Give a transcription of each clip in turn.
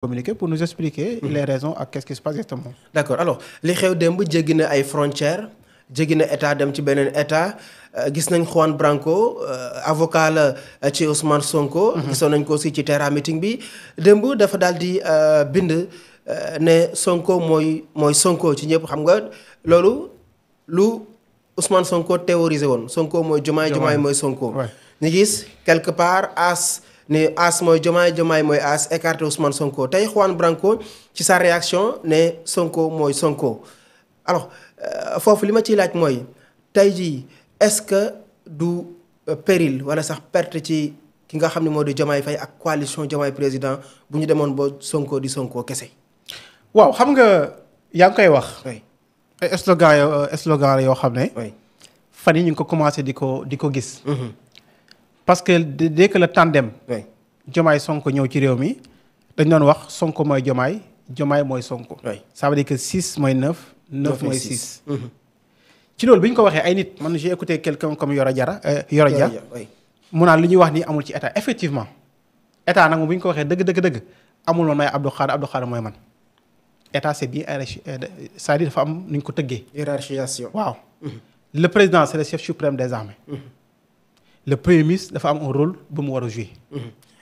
communiqué pour nous expliquer les raisons ak qu'est-ce qui se passe exactement. D'accord alors li xew démb jéggi na ay frontières jéggi na état dem ci beneen état gis nañ Juan Branco avocat la ci Ousmane Sonko. gisoon nañ ko aussi ci Terra meeting bi démb dafa daal di bind ne Sonko mooy Sonko ci ñëpp xam nga loolu lu Ousmane Sonko théorisé woon Sonko mooy Diomaye Diomaye mooy Sonko. ñu gis quelque part ne As mooy Diomaye mooy As écarté Ousmane Sonko tey Juan Branco ci sa réaction ne Sonko mooy Sonko alors foofu li ma ciy laaj mooy tey jii est-ce que du péril wala sax perte ci ki nga xam ne moo di Diomaye Faye ak coalition Diomaye président bu ñu demoon ba Sonko di Sonko kese. waaw xam nga yaa ngi koy wax. oui ay slogan yoo xam ne. oui fan yi ñu ngi ko commencé di ko gis. parce que dès que le tandem. oui Diomaye Sonko ñëw ci réew mi dañ doon wax Sonko mooy Diomaye Diomaye mooy Sonko. oui ça veut dire que 6 mooy 9. 9 mooy 6. ci loolu bi ñu ko waxee ay nit man j'ai écouté quelqu'un comme Yoro Dia. mu naan li ñuy wax nii amul ci état effectivement état nag moom bu ñu ko waxee dëgg amul man may Abdou Khadre mooy man état c'est bien c'est-à-dire dafa am nu ñu ko tëggee. hiérarchisation. waaw le président c'est le chef suprême des armées. le premier ministre dafa am un rôle bu mu war a jouer.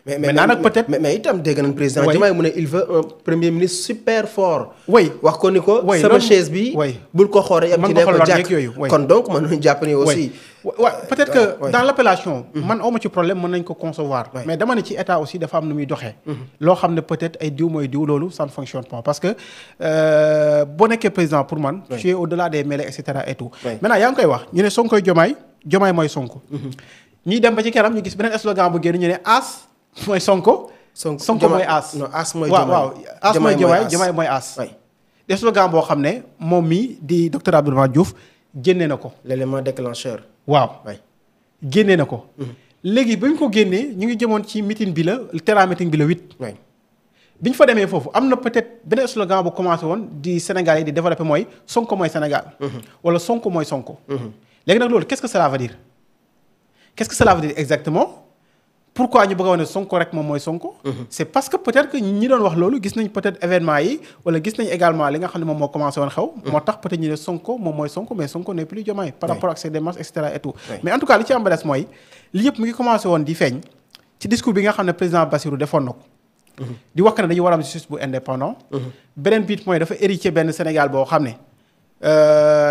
mais nag peut-être mais itam dégg nañ président Diomaye mu ne il veut un premier ministre super fort. oui wax ko ni ko. sama chaise bi. bul ko xooree am ci ne ko jàkk kon donc mën nañu jàpp ni aussi. waaw peut-être que dans l'appellation. man awma ci problème mën nañ ko concevoir. mais dama ne ci état aussi dafa am nu muy doxee. loo xam ne peut-être ay diw mooy diw loolu ça ne fonctionne pas parce que boo nekkee président pour man. tu es au-delà des mêlées et cetera et tout. maintenant yaa ngi koy wax ñu ne Sonkoy Diomaye mooy Sonko. ñuy dem ba ci kanam ñu gis beneen slogan bu génn ñu ne As mooy Sonko. Sonko mooy As. non As mooy waaw As mooy Diomaye mooy As. des slogan boo xam ne moom mii di docteur Abdourahmane Diouf génnee na ko. l'élément déclencheur. waaw génnee na ko. léegi ba ñu ko génnee ñu ngi jëmoon ci meeting bi la Terra meeting bi la 8. bi ñu fa demee foofu am na peut-être beneen slogan bu commencé woon di Sénégal yi di développé mooy Sonko mooy Sénégal. wala Sonko mooy Sonko. léegi nag loolu qu'est-ce que cela veut dire. qu'est-ce que cela veut dire exactement pourquoi ñu bëgg a wax ne Sonko rek moom mooy Sonko. c'est parce que peut-être que ñi doon wax loolu gis nañ peut-être événement yi wala gis nañ également li nga xam ne moom moo commencé woon xew. moo tax peut-être ñu ne Sonko moom mooy Sonko mais Sonko n'est plus Diomaye par rapport ak ses démarches et cetera et tout. mais en tout cas li ci am ba des mooy li yëpp mu ngi commencé woon di feeñ ci discours bi nga xam ne président Bassirou defoon na ko. di wax ne dañu war a am justice bu indépendant. beneen biit mooy dafa hérité benn Sénégal boo xam ne.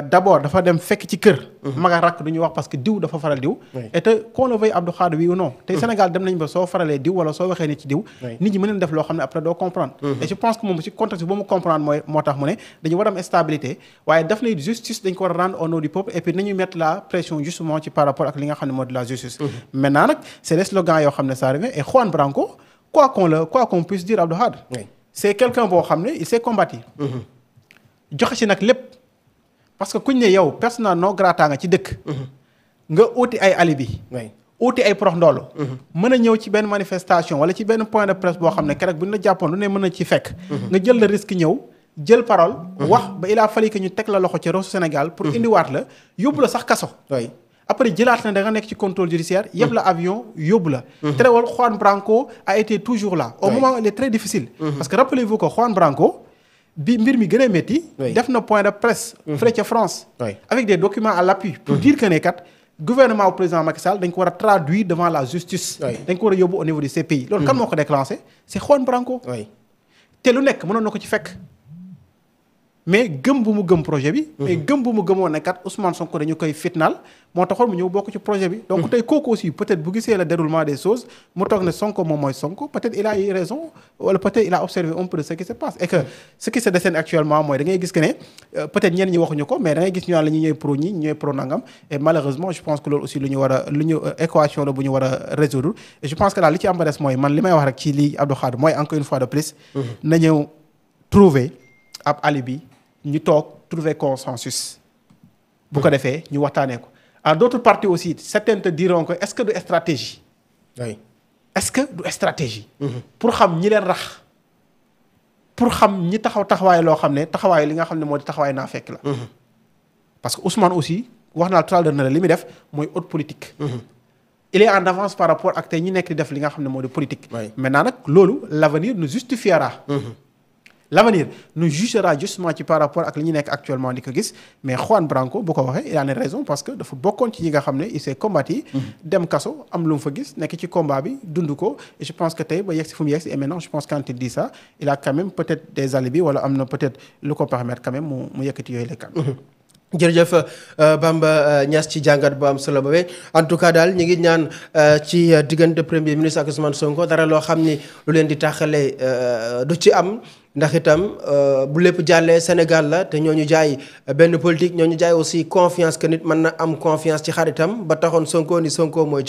d'abord dafa dem fekk ci kër. mag ak rakk du ñu wax parce que diw dafa faral diw. et te qu'on le veuille Abdou Khadre oui ou non. tey Sénégal dem nañ ba soo faralee diw wala soo waxee nit ci diw. nit ñi mën nañ def loo xam ne après doo comprendre. et je pense que moom ci contexte bi ba mu comprendre moo tax mu ne dañu war a am stabilité waaye daf ne justice dañ ko war a rendre au nom du peuple et puis nañu mettre la pression justement ci par rapport ak li nga xam ne moo di la justice. maintenant nag c'est des slogans yoo xam ne ça revient et Juan Branco quoi qu'on puisse dire Abdou Khadre. c'est quelqu'un boo xam ne il s'est combattu. joxe ci nag lépp. parce que kuñ ne yow persona non grata nga ci dëkk. nga uuti ay alibi. uuti ay prox ndoolu. mën a ñëw ci benn manifestation wala ci benn point de presse boo xam ne keroog bu ñu la jàppoon lu ne mën na ci fekk. nga jël le risque ñëw jël parole. wax ba il a fallu que ñu teg la loxo ci réew Sénégal. pour indiwaat la yóbbu la sax kaso. après jëlaat na da nga nekk ci contrôle judiciaire yëpp la avion yóbbu la. terewal Juan Branco a été toujours là. au moment où il est très difficile. parce que rappelez-vous que Juan Branco. bi mbir mi gën a métti. def na point de presse. fële ca France. avec des documents à l'appui. pour dire que ne kat gouvernement au président Macky Sall dañ ko war a traduire devant la justice. dañ ko war a yóbbu au niveau du CPI. loolu kan moo ko déclenché c'est Juan Branco. te lu nekk mënoon na ko ci fekk. mais gëm bu mu gëm projet bi. mais gëm bu mu gëmoon ne kat Ousmane Sonko dañu koy fitnaal moo taxoon mu ñëw bokk ci projet bi. donc tey kooku aussi peut-être bu gisee le déroulement des choses mu toog ne Sonko moom mooy Sonko peut-être il a eu raison wala peut-être il a observé un peu de ce qui se passe et que ce qui se dessine actuellement mooy da ngay gis que ne peut-être ñenn ñi waxuñu ko mais da ngay gis ñu naan la ñuy pro ñi ñooy pro nangam et malheureusement je pense que loolu aussi lu ñu équation la bu ñu war a résoudre et je pense que daal li ci am ba des mooy man li may wax rek ci lii Abdou Khadre mooy encore une fois de plus. na ñëw trouver ab alibi. ñu toog trouver consensus. bu ko defee ñu waxtaanee ko. à d'autres parties aussi certains te diront que est-ce que du stratégie. est-ce que du stratégie. pour xam ñi leen rax. pour xam ñi taxawaay loo xam ne taxawaay li nga xam ne moo di taxawaay naa fekk la. parce que Ousmane aussi wax naa tout à l'heure ne la li muy def mooy haute politique. il est en avance par rapport ak tey ñi nekk di def li nga xam ne moo di politique. Oui. maintenant nag loolu l'avenir nous justifiera. L'avenir nous jugera justement ci par rapport ak li ñu nekk actuellement di ko gis mais Juan Branco bu ko waxee il a raison parce que dafa bokkoon ci ñi nga xam ne il s'est combattu. dem kaso am lu mu fa gis nekk ci combat bi dund ko et je pense que tey ba yegg si fu mu yegg si et maintenant je pense quand il dit ça il a quand même peut-être des alibis wala am na peut-être lu ko permettre quand même mu yëkkati yooyu lekkan. jërëjëf Bamba Niass ci jàngat bu am solo boobee en tout cas daal ñu ngi ñaan ci diggante premier ministre ak Ousmane Sonko dara loo xam ni lu leen di taxalee du ci am ndax itam bu lépp jàllee Sénégal la te ñooñu jaay benn politique ñooñu jaay aussi confiance que nit mën na am confiance ci xaritam ba taxoon Sonko ni Sonko mooy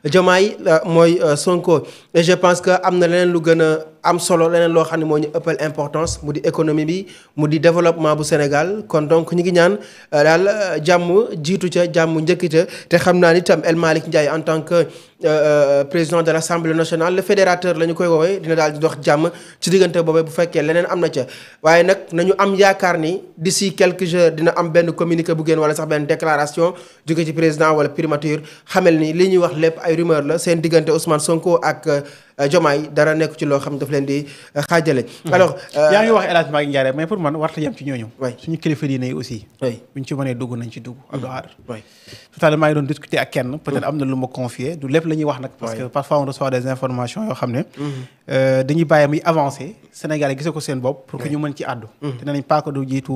Diomaye mooy Sonko et je pense que am na leneen lu gën a am solo leneen loo xam ne moo ñu ëppal importance mu di économie bi mu di développement bu Sénégal kon donc ñu ngi ñaan daal jàmm jiitu ca jàmm njëkk ca te xam naa ni tam El Malick Ndiaye en tant que président de l'Assemblée nationale le fédérateur la ñu koy woowee dina daal di dox jàmm ci diggante boobee bu fekkee leneen am na ca waaye nag nañu am yaakaar ni d'ici quelques heures dina am benn communiqué bu génn wala sax benn déclaration jóge ci président wala primature xamal ni li ñuy wax lépp ay rumeur la seen diggante Ousmane Sonko ak Diomaye dara nekk ci loo xam daf leen di xaajale. alors yaa ngi wax El Hadj Malick Ndiaye mais pour man warta yem ci ñooñu. oui suñu kilifa diine yi aussi. oui buñ ci mënee dugg nañ ci dugg. Abdou Khadre. oui tout à l'heure maa ngi doon discuter ak kenn. peut-être am na lu ma confier du lépp la ñuy wax nag. parce que parfois on reçoit des informations yoo xam ne. dañuy bàyyi muy avancer Sénégal yi gisee ko seen bopp. pour que ñu mën ci àddu. te nee nañ pas que du jiitu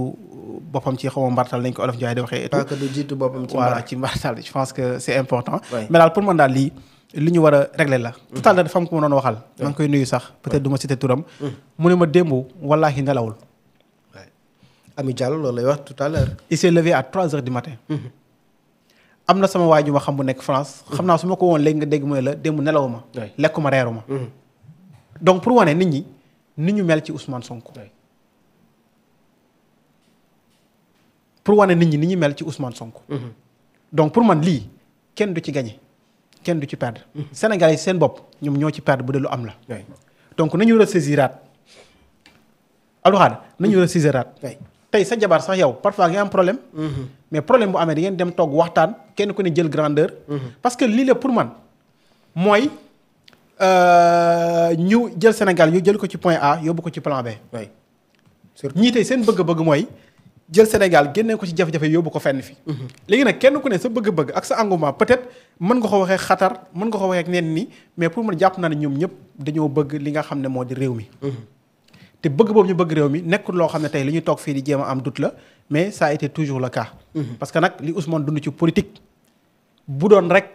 boppam ci xaw ma mbartal nañ ko Olof Ndiaye di waxee. pas que du jiitu boppam ci voilà ci mbartal je pense que c'est important. mais daal pour man daal lii. li ñu war a régler la. tout à l'heure dafa am ku ma doon waxal. maa ngi koy nuyu sax peut-être du ma citer turam. mu ne ma démb wallaahi nelawul. Ami Diallo loolu lay wax tout à l'heure. il s'est levé à 3 heures du matin. am na sama waay ju ma xam bu nekk France. xam naa su ma ko woon léegi nga dégg mooy la démb nelawuma. lekkuma reeruma. donc pour wane nit ñi ni ñu mel ci Ousmane Sonko. pour wane nit ñi ni ñu mel ci Ousmane Sonko. donc pour man lii kenn du ci gagné. kenn du ci perdre. Sénégal yi seen bopp ñoom ñoo ci perdre bu dee lu am la. donc nañu ressaisiraat Abdou Khadre nañu ressaisiraat. tey sa jabar sax yow parfois nga am problème. mais problème bu amee da ngeen dem toog waxtaan kenn ku ne jël grandeur. parce que lii la pour man mooy ñu jël Sénégal ñu jël ko ci point A yóbbu ko ci plan B. ñii tey seen bëgg-bëgg mooy. jël Sénégal génne ko ci jafe-jafe yóbbu ko fenn fi. léegi nag kenn ku ne sa bëgg-bëgg ak sa engouement peut-être mën nga ko waxee xatar mën nga ko waxee ak neen ni mais pour man jàpp naa ne ñoom ñëpp dañoo bëgg li nga xam ne moo di réew mi. te bëgg boobu ñu bëgg réew mi nekkul loo xam ne tey li ñuy toog fii di jéem a am doute la mais ça a été toujours le cas. parce que nag li Ousmane dund ci politique bu doon rek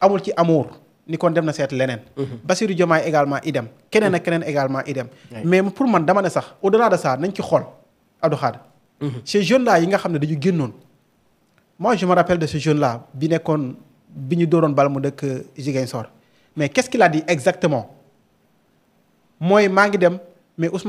amul ci amour ni kon dem na seet leneen. Bassirou Diomaye également idem. keneen ak keneen également idem. mais pour man dama ne sax au-delà de ça nañ ci xool Abdou Khadre. ces jeunes là yi nga xam ne dañu génnoon moi je me rappelle de ce jeune là bi nekkoon bi ñu dooroon bal mu dëkk Ziguinchor mais qu'est-ce qu'il a dit exactement mooy maa ngi dem mais Ousmane